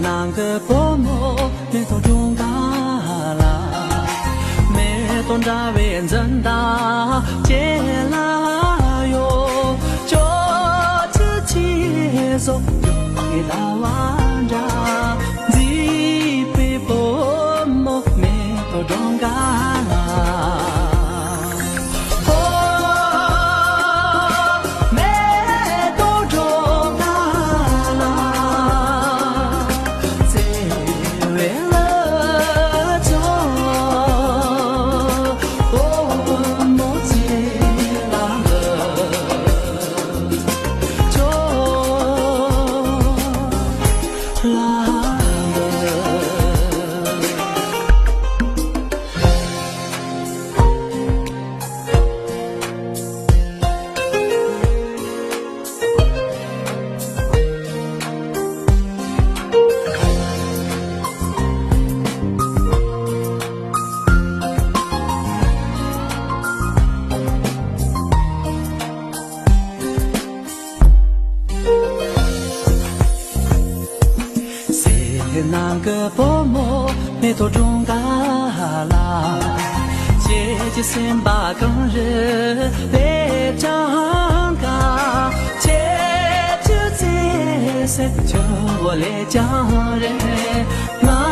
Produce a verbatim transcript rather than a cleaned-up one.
ནང་གི་བུ་མོ་མེ་ཏོག་སྒྲོན་ག་ལ། མེ་ཏོག་འདྲ་བའི་འཛུམ་མདངས་ཅན་ལ་ཡོད། ཅོ་ཅོ་ཅེས་བཟོ་ཡོད་ཀྱི་ལ་བ་འདྲ། མཛེས་པའི་བུ་མོ་མེ་ཏོག་སྒྲོན་ག་ལ། སེར་ནང་གི་བུ་མོ་མེ་ཏོག་སྒྲོན་ག་ལ། ཁྱེད་ཀྱི་སེམས་པ་གངས་རི་ལས་ཀྱང་དཀར། ཁྱེད་ཀྱི་བརྩེ་སེམས་ཆུ་བོ་ལས་ཀྱང་རིང་། ང་